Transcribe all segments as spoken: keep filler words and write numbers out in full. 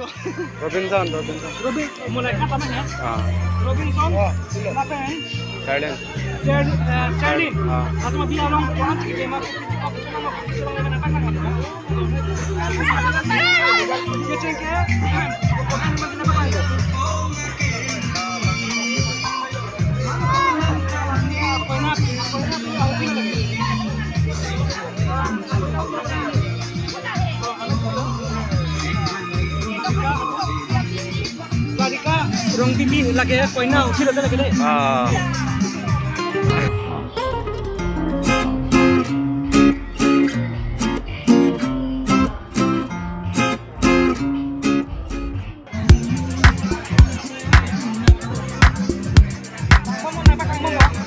Robinson, Robinson. Robin, mulai kata mana ya? Ah. Robinson, Oh, sila. Lapen Charlene. Charlene, eh, Charlene. Ah. Atau dia orang orang sikit dia mah. Dia cengkeh. Radhika Rongpipi lake koina uthi lake lake de. Ah.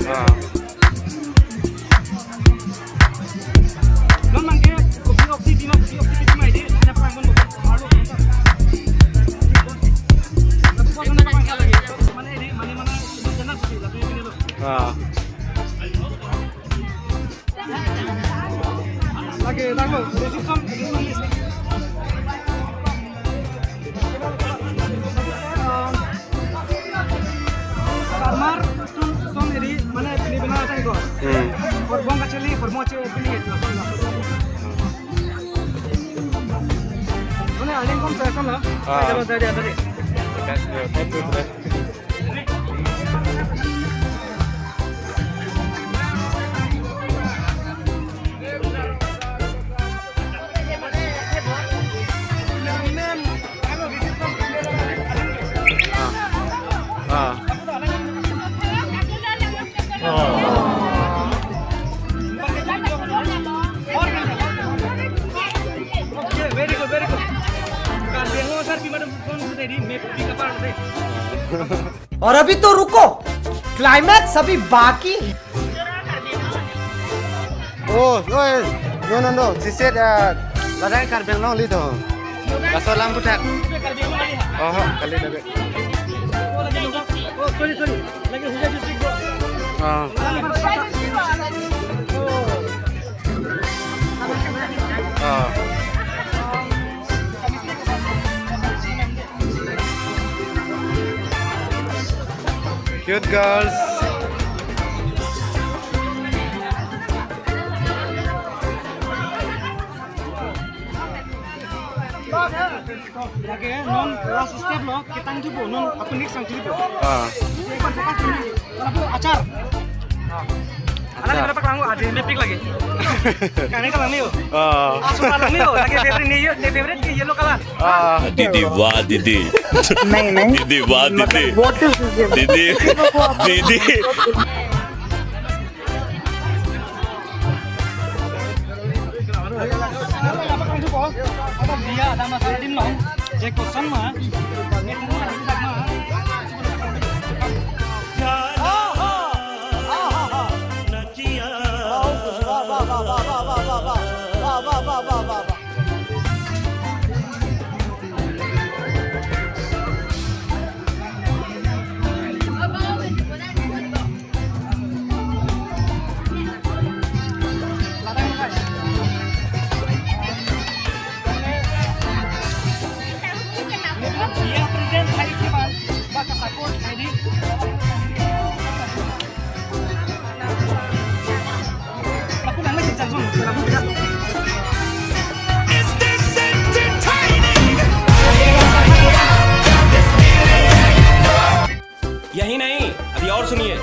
Ah. Non mangke kopi oksi bima, kopi oksi bima ini, ada perang kono. Tapi kok kena perang lagi? Mana ini? Mana, mana? Ini jelas sih, tapi ini loh. Ah. Lake, lake, reception, reception list. Karmar, sun, sun, eri, mane, pini bina ata ko. Hmm. Horbong kacheli, horbong che, pini itu. Mane, aling kom saya sana. Ah. Saya jalan tadi, tadi. That's good. That's good. Ah. Ah. Oh. Okay, very good, very good. Karbi Anglong asar pi madam phone today di, me pi kapar today. और अभी तो रुको, क्लाइमैक्स अभी बाकी है। Oh, oh, no, no, no. She said, uh, ladak Karbi Anglong li do. Laso alam puthak. Oh, kali lagi. Oh, sorry, sorry. Lagi Hojai district, bro. Ah. Ah. Cute girls. Lake non last step lo, ketang thupo, non ako next sang thupo. Ah. Ekbar focus dulu. Achar. Achar. Ala ni berapa kelang, ada yang mepik lagi. Kami kelang ni yo. Ah. Asup kelang ni yo, lagi favorite ni yo, ni favorite ke yellow color. Ah. Didi, wah, Didi. नहीं, नहीं। Didi, wah, Didi। मतलब, what is this? Didi, Didi। यही नहीं, अभी और सुनिए।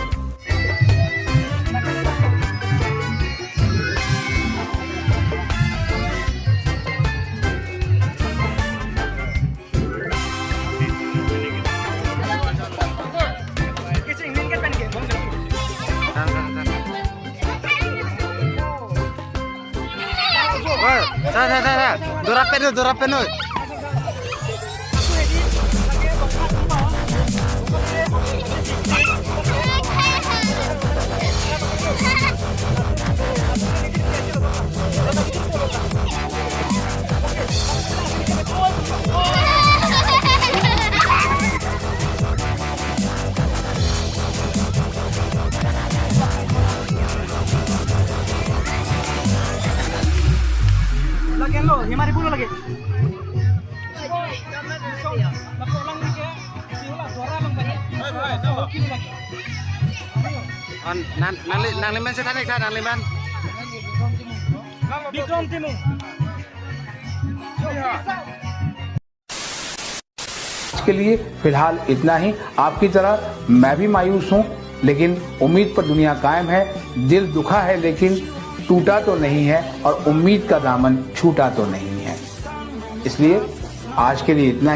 Oi, sa, sa, sa, sa. Dora pen, dora pen, oi. Lagi lo, himari pulo lagi. An, nang, nangli, nanglimen sethan ik tha, nanglimen. Bikrom Timung. आज के लिए फिलहाल इतना ही। आपकी तरह मैं भी मायूस हूँ, लेकिन उम्मीद पर दुनिया कायम है। दिल दुखा है, लेकिन टूटा तो नहीं है और उम्मीद का दामन छूटा तो नहीं है। इसलिए आज के लिए इतना ही।